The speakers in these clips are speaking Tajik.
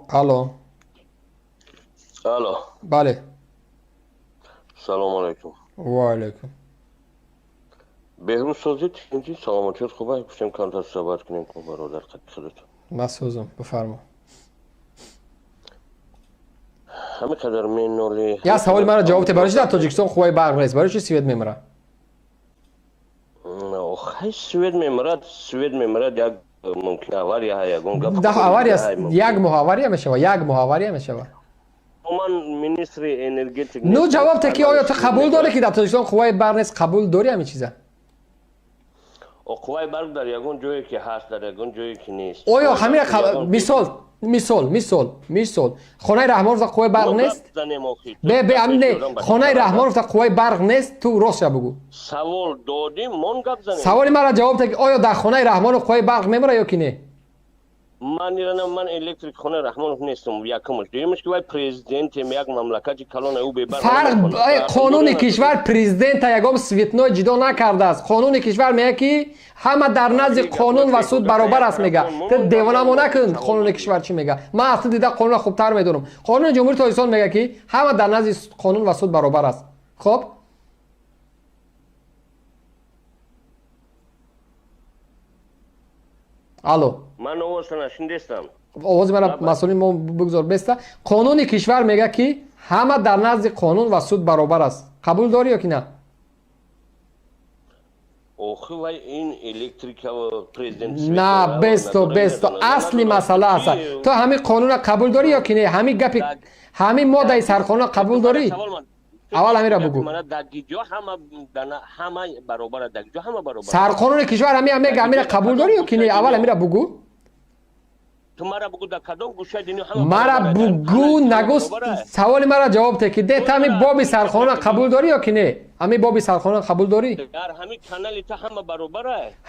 Алло. Алло. Бале. Салому алайкум. Ва алайкум. Беҳрӯз, созед, инҷи саломатиёт хуб аст? Гуфтем, камтар суҳбат кунем ко бародар қадри худатон. Ман созам, бифармо. Ҳамин қадар менолӣ. Як саволи маро ҷавоб те: барои чи дар Тоҷикистон қувваи барқ нест? Барои чи свет мемирад? Хай, свет мемирад, свет мемирад, як мумкин авария, ягон гап. Да, авария як моҳ авария мешава, як моҳ авария мешава. Ман министри энергетик. Ну, ҷавоб те, ки оё ту қабул дорӣ, ки дар Тоҷикистон қувваи барқ нест? Қабул дорӣ ҳамин чиза? Қувваи барқ дар ягон ҷое ки ҳаст, дар ягон ҷое ки нест. Оё ҳамин, мисол, мисол, мисол, мисол, хонаи Раҳмоновда қувваи барқ нест? Бе, бе, не, хонаи Раҳмоновда қувваи барқ нест? Ту ростша бугӯ. Савол додим, мон гап занем. Саволи маро ҷавоб те, ки оё дар хонаи Раҳмонов қувваи барқ мемонад ё ки не? Ман иранам, ман электрик хонаи Раҳмонов нестам, якумаш. Дуюмаш, ки вай президентем як мамлакати калона, ӯ бебарқ. Фарқ, қонуни кишвар президента ягон цветной ҷидо накардааст. Қонуни кишвар мегӯяд, ки ҳама дар назди қонун ва суд баробар аст, мега. Ту девонамо накун. Қонуни кишвар чӣ мега, ман аз ту дида қонунро хубтар медонам. Қонуни Ҷумҳурии Тоҷикистон мега, ки ҳама дар назди қонун ва суд баробар аст. Хоб, алло. Ман овоза нашундестам. Овози мара масъулин мо бигзор беста. Қонуни кишвар мега, ки ҳама дар назди қонун ва суд баробар аст. Қабул дорӣ ё ки на? Охи, вай ин электрика, президент. На, бесто, бесто, асли масъала аст. Ту ҳамин қонунро қабул дорӣ ё ки не? Ҳамин гапи, ҳамин моддаи сарқонунро қабул дорӣ? Аввал ҳаминро бугӯ. Сарқонуни кишвар ҳамин мега, ҳаминро қабул дорӣ ё ки не? Аввал ҳаминро бугӯ. Мара бугӯ, нагӯ, саволи мара ҷавоб те, ки де, ту ҳамин боби сарқонунро қабул дорӣ ё ки не? Ҳамин боби сарқонунро қабул дорӣ?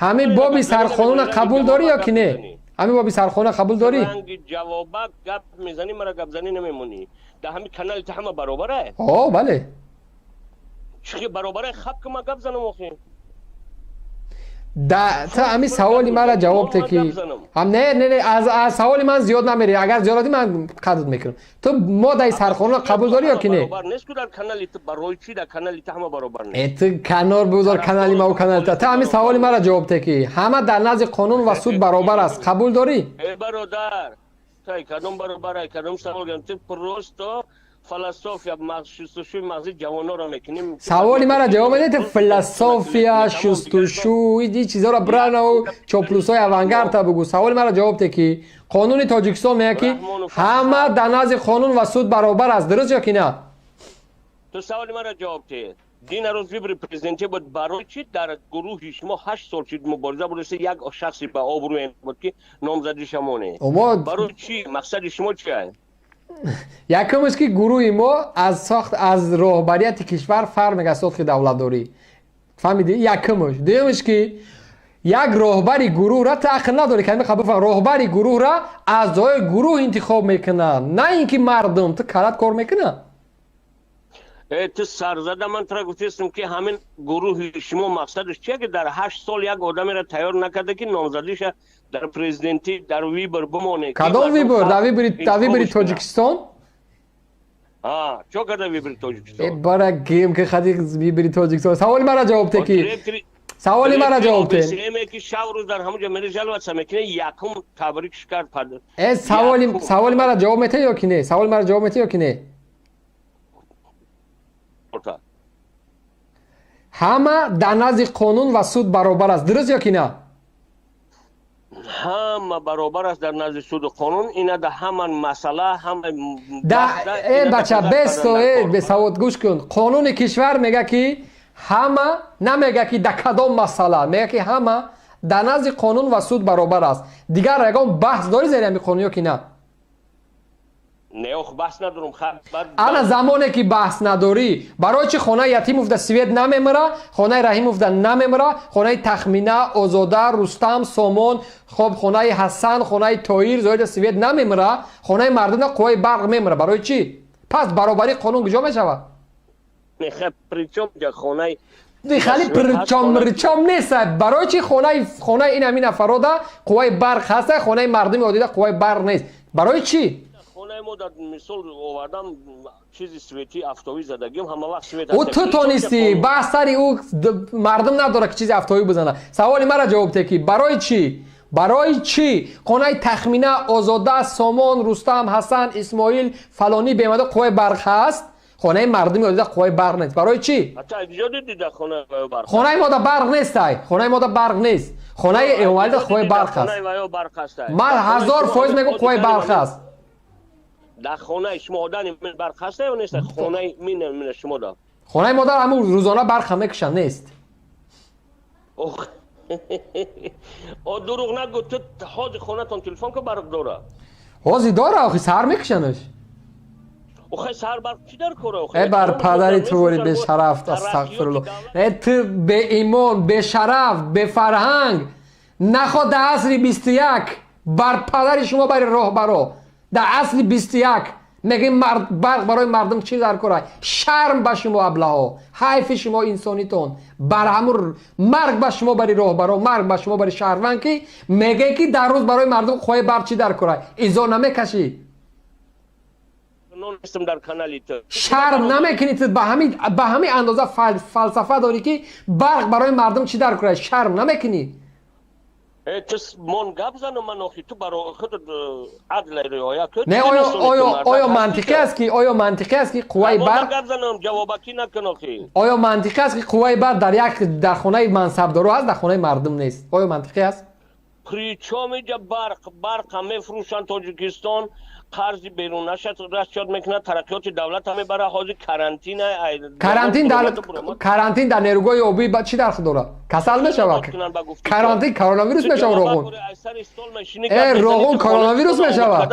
Ҳамин боби сарқонунро қабул дорӣ ё ки не? Ҳамин боби сарқонунро қабул дорӣ? Ҷавобак гап мезанӣ, мара гапзанӣ намемонӣ. Дар ҳамин канали ту ҳама баробара? О, бале. Чӣ баробара? Хаб, ки ман гап занам охи. Да, ту ҳамин саволи мара ҷавоб те, ки ҳам не, не, не, аз саволи ман зиёд намери. Агар зиёд радӣ, ман қадр мекунам. Ту моддаи сарқонунро қабул дорӣ ё ки не? Э, ту канор бигузор канали мау, канали ту. Ҳамин саволи мара ҷавоб те, ки ҳама дар назди қонун ва суд баробар аст. Қабул дорӣ? Э, бародар, кадом баробар, кадом савол? Ту просто философия, шустушӯи мағзи ҷавононро мекунем. Саволи мара ҷавоб медиҳед? Философия, шустушу, ин чизҳоро бранау чоплусҳои авангарда бугӯ. Саволи мара ҷавоб те, ки қонуни Тоҷикистон мегӯяд, ки ҳама дар назди қонун ва суд баробар аст. Дуруст ё ки на? Ту саволи мара ҷавоб те. Дина рӯз выборы президентӣ буд. Барои чӣ дар гурӯҳи шумо 8 сол шуд мубориза бурдаста, як шахси ба обрӯе буд, ки номзади шамоне? Барои чӣ? Мақсади шумо чи? Якумш, ки гурӯҳи мо аз сохт, аз роҳбарияти кишвар фарқ мекард, сохти давлатдорӣ, фаҳмидӣ? Якумш. Дуюмш, ки як роҳбари гурӯҳра ту ақл надорӣ, ки ҳамин бифаҳм, роҳбари гурӯҳра аъзои гурӯҳ интихоб мекунанд, на ин ки мардум. Ту калат кор мекунад? Э, ту сарзада, ман тура гуфтестам, ки ҳамин гурӯҳи шумо мақсадаш чия, ки дар 8 сол як одамеро тайёр накарда, ки номзадиша дар президентӣ дар выбор бимоне? Кадом выбор? Дар выбори Тоҷикистон? Чо карда выбори Тоҷикистон? Э, бара гем, ки хади выбори Тоҷикистон. Саволи мара ҷавоб те, ки саволи мара ҷавоб те. Ки шав рӯз дар ҳамуҷа мери жаловаться мекунӣ, якум табрикш кард. Э, саволи мара ҷавоб метаҳӣ ё ки не? Саволи мара ҷавоб метаҳӣ ё ки не? Ҳама дар назди қонун ва суд баробар аст, дуруст ё ки на? Ҳама баробар аст дар назди суду қонун. Ина да ҳаман масъала, ҳама. Да, э, бача, бесто, э, бесавод, гӯш кун. Қонуни кишвар мега, ки ҳама, намега, ки да кадом масъала, мега, ки ҳама дар назди қонун ва суд баробар аст. Дигар ягон баҳс дорӣ зери ҳамин қонун ё ки на? Не, ох, баҳс надорам. Ана, замоне ки баҳс надорӣ, барои чи хонаи Ятимовда свет намемира, хонаи Раҳимовда намемира, хонаи Тахмина, Озода, Рустам, Сомон, хоб, хонаи Ҳасан, хонаи Тоир, Зоида свет намемира, хонаи мардумда қувваи барқ мемира? Барои чӣ? Пас баробарии қонун куҷо мешавад? Хали причём, ричом нест. Барои чи хонаи ин ҳамин нафарода қувваи барқ ҳаста, хонаи мардуми одида қувваи барқ нест? Барои чӣ? Хонаи мо дар мисол овардам чизи свети афтовӣ задагим, ҳама вақт свет. Ӯ ту тонистӣ, баҳс сари ӯ мардум надорад, ки чизи афтовӣ бизана. Саволи мара ҷавоб те, ки барои чӣ? Барои чӣ хонаи Тахмина, Озода, Сомон, Рустам, Ҳасан, Исмоил, фалонӣ бемада қувваи барқ ҳаст, хонаи мардуми одида қувваи барқ нест? Барои чӣ? Хонаи мода барқ нестай, хонаи мода барқ нест, хонаи Эмомалида қувваи барқ ҳаст. Ман 1000% мегӯм, қувваи барқ ҳаст. Дар хонаи шумо одани барқ ҳаста ё нест? Хонаи мин шумо да? Хонаи модар ҳамун рӯзона барқ ҳам мекушанд, нест. О, дурӯғ нагӯ, ту ҳозир хонатон телефон ка, барқ дора? Ҳозир дора, охи саҳар мекушанаш. Охи, саҳар барқ чӣ дар кора? Э, бар падари тувори бешараф, астағфирулло. Э, ту беимон, бешараф, бефарҳанг, наход дар асри 21, бар падари шумо, бари роҳбаро, дар асри 21 мегӯем барқ барои мардум чӣ дар кора? Шарм ба шумо, аблаҳо, ҳайфи шумо инсонитон, бар ҳамун марг ба шумо, бари роҳбаро, марг ба шумо, бари шаҳрванд, ки мегӯем, ки дар рӯз барои мардум қувваи барқ чӣ дар кора? Изо намекашӣ? Шарм намекунӣ? Ту ба ҳамин андоза фалсафа дорӣ, ки барқ барои мардум чӣ дар кора? Шарм намекунӣ? Ту мон гап занам ман, охи ту барои худат адл риоя кун. Не, оё мантиқӣ аст ки, оё мантиқӣ аст, ки қувваи барқ гап занам, ҷавобакӣ накун охи. Оё мантиқӣ аст, ки қувваи барқ дар як дар хонаи мансабдоро ҳаст, дар хонаи мардум нест? Оё мантиқӣ аст? Причём иҷа барқ? Барқа мефурӯшанд, Тоҷикистон қарзи берунаша расчёт мекунад, тараққиёти давлата мебарад. Ҳозир карантин. Карантин дар нерӯгоҳи обӣ чӣ дарх дорад? Касал мешавад карантин, коронавирус мешавад роғун. Э, роғун коронавирус мешавад.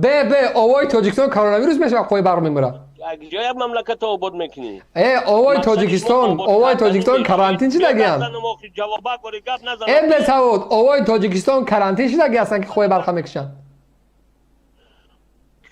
Бе овои Тоҷикистон коронавирус мешавад, қувваи барқ мемирад. Як мамлаката обод мекунӣ. Э, овои Тоҷикистон, овои Тоҷикистон карантин шидагиянд. Э, бесавод, овои Тоҷикистон карантин шидаги ҳастанд, ки қувваи барқа мекушанд.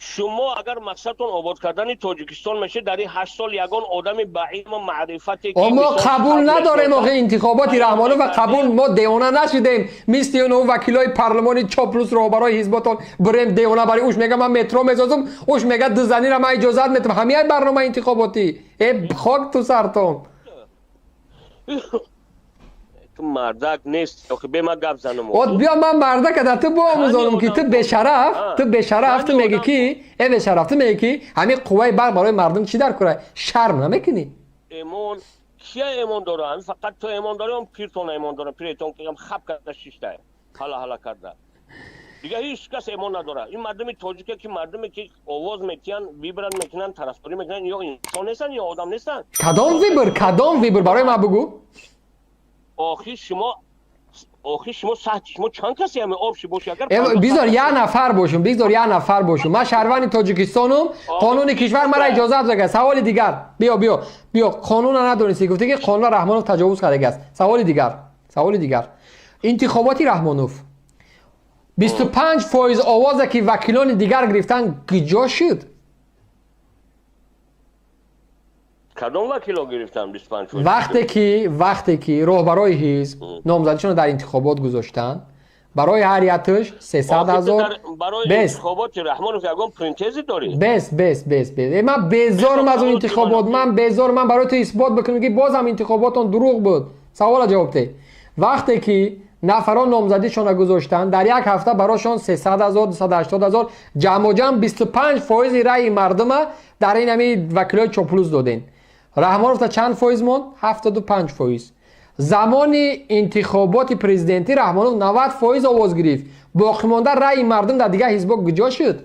Шумо агар мақсадтон обод кардани Тоҷикистон мешед, дар ин 8 сол ягон одами ба илму маърифате Мо қабул надорем охи интихоботи Раҳмонова, қабул. Мо девона нашидем, мисли оно вакилои парлумони чоплус, роҳбарои ҳизботон бирем девона бари уш мега ман метро месозум, уш мега дузанира ман иҷозат метам. Ҳамияй барномаи интихоботӣ. Э, хок ту сартон. Ту мардак нест охи, бе ман гап занам. От биё, ман мардака да ту биомӯзонам, ки ту бешараф, ту бешараф, ту мегӣ ки, э, бешараф, ту мегӣ, ки ҳамин қувваи барқ барои мардум чӣ дар кора? Шарм намекунӣ? Эмон кия эмон дора? Ҳамин фақат ту эмон дорӣ, он пиртон эмон дора, пиретон ки хаб карда шишта, ҳала ҳала карда. Дигар ҳеҷ кас эмон надорад. Ин мардуми тоҷике, ки мардуме ки овоз метиҳанд, выбрать мекунанд, тарафдорӣ мекунанд, ё инсон нестанд, ё одам нестанд. Кадом выбор, кадом выбор, барои ман бугӯ. Охи шумо саҳти шумо чанд касе ҳаме обши боши агар? Бизор як нафар бошум, бизор як нафар бошум. Ман шаҳрванди Тоҷикистонум, қонуни кишвар мара иҷозат дага. Саволи дигар, биё, биё, биё. Қонуна надонистӣ, гуфтӣ, ки қонуна Раҳмонов таҷовуз кардагааст. Саволи дигар, саволи дигар. Интихоботи Раҳмонов, 25% овозе, ки вакилони дигар гирифтанд, куҷо шуд? Кадом вакило гирифтанд 25? Вақте ки роҳбарои ҳизб номзадишонро дар интихобот гузоштанд, барои ҳар якташ 300 000. Бес интихоботи Раҳмонов ягон претензия дорӣ? Бес, бес, бес, бес. Ман безорам аз он интихобот, ман безор. Ман барои ту исбот бикунам, ки бозам интихоботон дурӯғ буд. Савола ҷавоб деҳ. Вақте ки нафарон номзадишонро гузоштанд, дар як ҳафта барошон 300 000, 280 000, ҷамъоҷамъ 25 фоизи раъи мардума дар ин ҳами вакилои чоплус додем. Раҳмоновта чанд фоиз монд? 75%. Замони интихоботи президентӣ Раҳмонов 90% овоз гирифт. Боқимонда раъи мардум дар дигар ҳизбо куҷо шуд?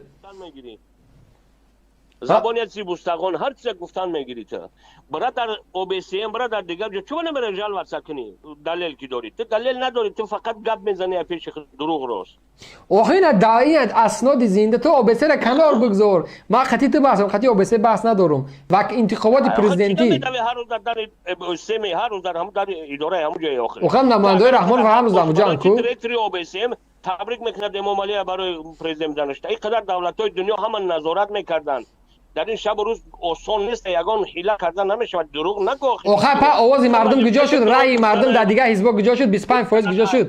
Забони як бустағон ҳар чизе гуфтан мегирӣ. Ту бара дар ОБСМ, бара дар дигар ҷо, чума намера жаловаться кунӣ? Далел ки дорӣ, ту далел надорӣ, ту фақат гап мезанӣ пеши дурӯғ рост. Охи, ина даият асноди зинда. Ту ОБС-ра канор бигзор, ман хати ту баҳсам, хати ОБС баҳс надорум. Ва интихоботи президентӣ ҳар рӯз дар дари ОБСМ, ҳар рӯз дар ҳамун дари идораи ҳамун ҷои охир. Охам намояндаои Раҳмонов ҳар рӯз ҳамуҷоанд ку. Директори ОБСМ табрик мекунад Эмомалия барои президент даништа. Ин қадар давлатҳои дунё ҳама назорат мекарданд дар ин шабу рӯз. Осон нест, ягон ҳила карда намешавад, дурӯғ нагӯ. Охай па овози мардум куҷо шуд? Раъи мардум дар дигар ҳизбо куҷо шуд? 25% куҷо шуд?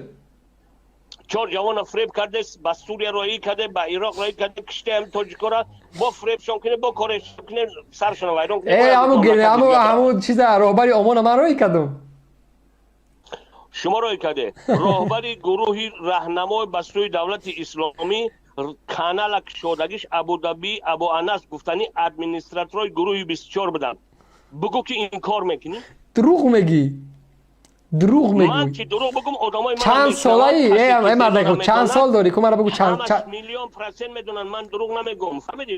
Чор ҷавона фреб карде, ба Сурия роҳӣ карде, ба Ироқ роҳӣ карде, киштаам тоҷикора, бо фребшон куне, бо корешон куне, саршона вайрон куне. Э, ҳаму чиза, роҳбари ОМОНа ман роҳӣ кардум? Шумо роҳӣ карде. Роҳбари гурӯҳи раҳнамои ба сӯи давлати исломӣ, канала кушодагиш Абудаби Абу Анас гуфтани, администраторои гурӯҳи 24 буданд. Бугӯ, ки инкор мекунӣ. Дурӯғ мегӣ, дурӯғ мегӯй. Чӣ дурӯғ бигӯм? Одамои Чанд солаи, э мардак, чанд сол дорӣ? Ку, мара бугӯ, чанд? Миллион процент медонанд, ман дурӯғ намегӯм, фаҳмидӣ?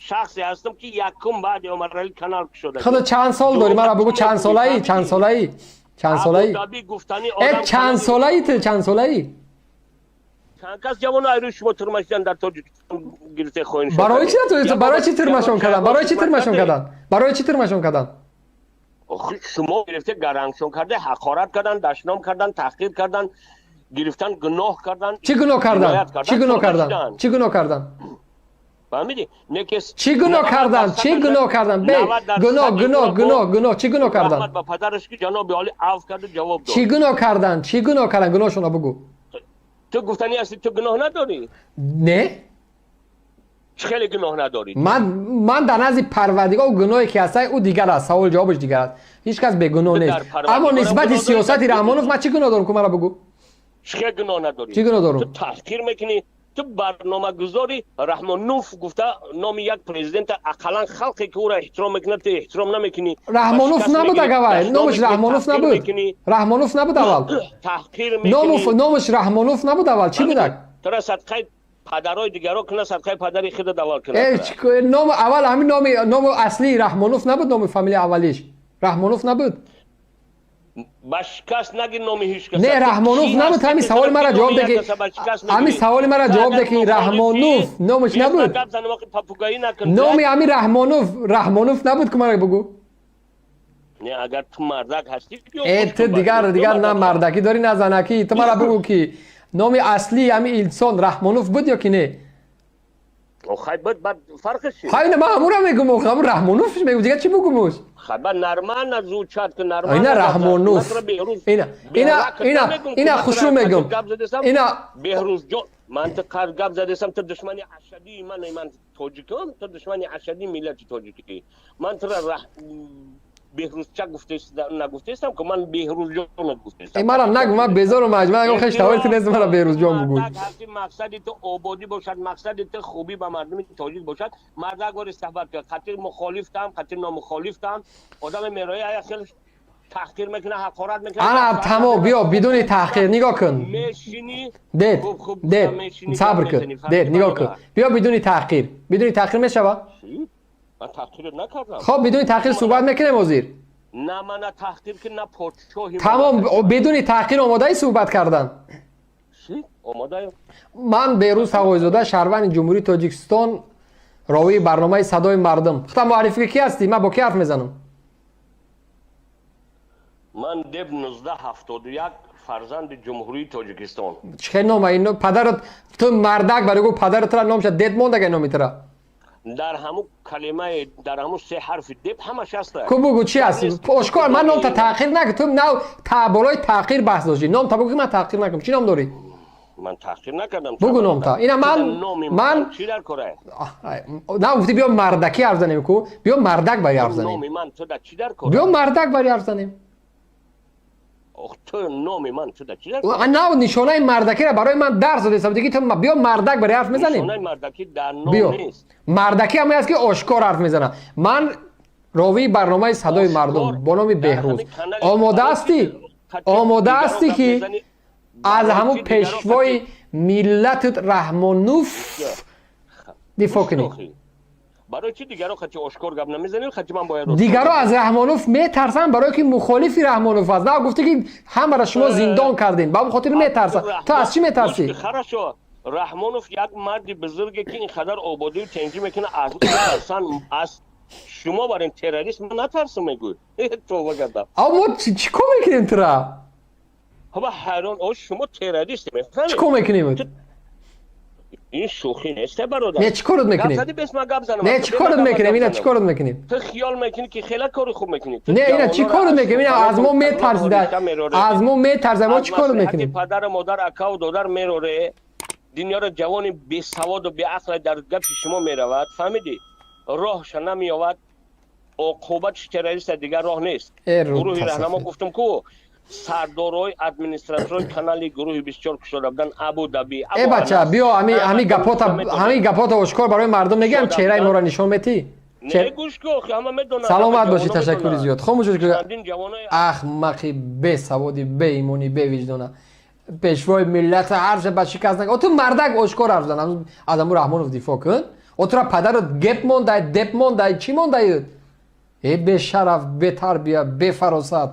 Шахсе ҳастам, ки якум баъди Омарали канал кушода. Худо, чанд сол дорӣ, мара бугӯ, чанд солаи, чанд солаи, чанд солаи? Э, чанд солаи ту, чанд солаи? Чанд кас ҷавон айрӯи шумо турмашидан дар Тоҷикистон гирифте хоҳин. Барои чи? Барои чи турмашон кардан? Барои чи турмашон кардан? Барои чи турмашон кардан? Шумо гирифте, гарангшон карде, ҳақорат кардан, дашном кардан, таҳқир кардан, гирифтан, гуноҳ кардан. Чӣ гуноҳ кардан? Чӣ гуноҳ кардан? Чӣ гуноҳ кардан? Фаҳмидӣ? Чӣ гуноҳ кардан? Чӣ гуноҳ кардан? Бе гуноҳ, гуноҳ, гуноҳ, гуноҳ, чӣ гуноҳ кардан? Ба падараш, ки ҷаноби олӣ афв карду ҷавоб дод. Чӣ гуноҳ кардан? Чӣ гуноҳ кардан? Гуноҳшонро бугӯ. Ту гуфтанӣ ҳастӣ, ту гуноҳ надорӣ? Не. Чӣ хеле гуноҳ надорӣ? Ман дар назди Парвардигор гуноҳе ки ҳастай, ӯ дигар аст, савол ҷавобаш дигар аст. Ҳеҷ кас бегуноҳ нест, аммо нисбати сиёсати Раҳмонов ман чӣ гуноҳ дорам, ку, мара бугӯ. Чӣ хел гуноҳ надорӣ? Чӣ гуноҳ дорам? Ту таҳқир мекунӣ, ту барномагузори Раҳмонуф гуфта, номи як президента, ақаллан халқе ки ӯро эҳтиром мекунад, ту эҳтиром намекунӣ. Раҳмонуф набуд, агавай номаш Раҳмонуф набуд, Раҳмонуф набуд аввал. Таҳқир. Номаш Раҳмонуф набуд аввал, чӣ будак? Тура садқаи падарои дигаро куна, садқаи падари худат аввал куна. Ном аввал ҳамин номи аслии Раҳмонуф набуд, номи фамилия аввалиш Раҳмонуф набуд. Ба шикаст наги номи ҳеҷ кас. Не, Раҳмонуф набуд. Ҳамин саволи мара ҷавоб де, ки ҳамин саволи мара ҷавоб де, ки Раҳмонуф номаш набуд, номи ҳамин Раҳмонуф, Раҳмонуф набуд, ку, мара бугӯ. Не, агар ту мардак ҳастӣ. Э, ту дигар на мардакӣ дорӣ, на занакӣ. Ту мара бугӯ, ки номи аслии ҳамин инсон Раҳмонуф буд ё ки не? Хай, буд, баъд фарқиш чи? Хай, ман ҳамура мегум, ҳамун Раҳмонуф мегум, дигар чӣ бугумуш? Хай, баъд нормально звучат ки, нормально. Ина Раҳмонуф, ина, ина, ина, ина, хушрӯ мегум, ина. Беҳрӯзҷон, ман ту гап задесам, ту душмани ашадии ман, ман тоҷикам, ту душмани ашадии миллати тоҷикӣ. Ман тура Беҳрӯзча нагуфтестам, ки ман Беҳрӯзҷон гуфтестам. Мара нагу, ман безору маҷмӯа, ягон хеш тавалти нест, мара Беҳрӯзҷон бугӯй. Мақсади ту ободӣ бошад, мақсади ту хубӣ ба мардуми тоҷик бошад, мардак бори сафар кар. Қатир мухолифтам, қатир номухолифтам, одами мерои ая хел таҳқир мекунад, ҳақорат мекунад. Ана, тамом, биё, бидуни таҳқир, нигоҳ кун. Мешинӣ. Дед, дед, сабр кун, дед, нигоҳ кун, биё, бидуни таҳқир, бидуни таҳқир мешава? Ман таҳқирот накардам. Хоб, бидуни таҳқир суҳбат мекунем ҳозир. На мана таҳқир ки, на подшоҳи. Тамом, бидуни таҳқир омодаи суҳбат кардан? Омодаем. Ман Беҳрӯз Тағоизода, шаҳрванди Ҷумҳурии Тоҷикистон, ровии барномаи «Садои мардум». Хута муаррифӣ, ки ҳастӣ, ман бо ки ҳарф мезанам? Ман Деб 1971, фарзанди Ҷумҳурии Тоҷикистон. Чӣ хел ном падарат? Ту мардак барои гу, падаратра номша Дед мондага, номи тура. Дар ҳамун калимаи, дар ҳамун се ҳарфи Деп ҳамаш ҳаста. Ку, бугу, чӣ аст, ошкор. Ман номта таъхир накун, ту нав болои таъхир баҳс доштӣ. Номта бугу, ки ман таъхир накунам. Чӣ ном дорӣ? Ман таҳқир накардам. Бугу номта, ина ман. Ман чӣ дар кора? На, гуфтӣ биё мардакӣ ҳарф занем, ку, биё мардак бари ҳарф занем. Номи ман ту да чӣ дар кора? Биё мардак бари ҳарф занем. Ту номи ман ту да чӣ дар кора? Нав нишонаи мардакиро барои ман дарс додеста будӣ, ки ту биё мардак бари ҳарф мезанем. Нишонаи мардакӣ дар ном нест. Мардакӣ ҳамон аст, ки ошкор ҳарф мезанад. Ман ровии барномаи «Садои мардум» бо номи Беҳрӯз. Омода ҳастӣ, омода ҳастӣ, ки аз ҳамун пешвои миллатат Раҳмонуф дифоъ кунӣ? Барои чӣ дигаро хати ошкор гап намезанед, хати ман бояд? Дигаро аз Раҳмонуф метарсанд, барое ки мухолифи Раҳмонуф аст. На, гуфтӣ, ки ҳамаро шумо зиндон кардем, ба хотир метарсанд. Ту аз чӣ метарсӣ? Хорошо, Раҳмонов як марди бузурге, ки ин қадар ободию тенҷӣ мекунад, аз тарсан, аз шумо барин террорист ман натарсам, мегӯй, тоба кардам. А мо чӣ кор мекунем тура? Ҳаба ҳайрон, о, шумо террорист. Чӣ кор мекунем? Ин шӯхӣ нест, бародар. Не, чӣ корот мекунем? Не, чӣ корот мекунем? Ина чӣ корот мекунем? Ту хиёл мекунӣ, ки хеле кори хуб мекунӣ. Не, ина чӣ корот мекунем? Ина аз мо метарсида, аз мо метарса, мо чӣ корот мекунем? Падару модар, акаву додар мероре, дунёро ҷавони бесаводу беақле дар гапи шумо меравад, фаҳмидӣ? Роҳша намеёвад, оқубатш террориста, дигар роҳ нест. Гурӯҳи раҳнамо, гуфтам ку, сардорои администраторои канали гурӯҳи 24 кушода будан Абу Даби. Э, бача, биё, ҳами гапота ошкор барои мардум мегӯям, чеҳраи моро нишон метӣ. Саломат бошӣ, ташаккури зиёд. Хомӯш, ахмақи бесаводи, беимонӣ, бевиҷдона. Пешвои миллата ҳарша ба шикаст. О, ту мардак, ошкор ҳарф зан, аз аму Раҳмонов дифоъ кун. О, тура падарат геп мондай, деп мондай, чӣ мондай? Э, бешараф, бетарбия, бефаросат,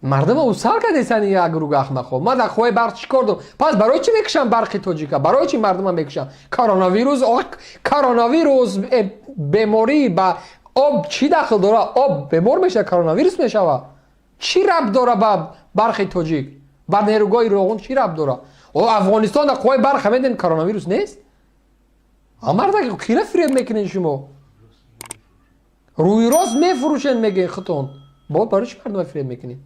мардума усал кардесани як гурӯҳ ахмақҳо. Ман дар қувваи барқ чӣ кор дорам? Пас барои чӣ мекушам барқи тоҷика? Барои чӣ мардума мекушам? Коронавирус, коронавирус, беморӣ ба об чӣ дахл дора? Об бемор мешава, коронавирус мешава? Чӣ рабт дора ба барқи тоҷик, ба нерӯгоҳи Роғун чӣ рабт дора? О, Афғонистон дар қувваи барқ меден, коронавирус нест. А мардак, кира фиреб мекунед шумо? Рӯи рост мефурӯшен, мегӯен худтон. Бо барои чӣ мардума фиреб мекунед?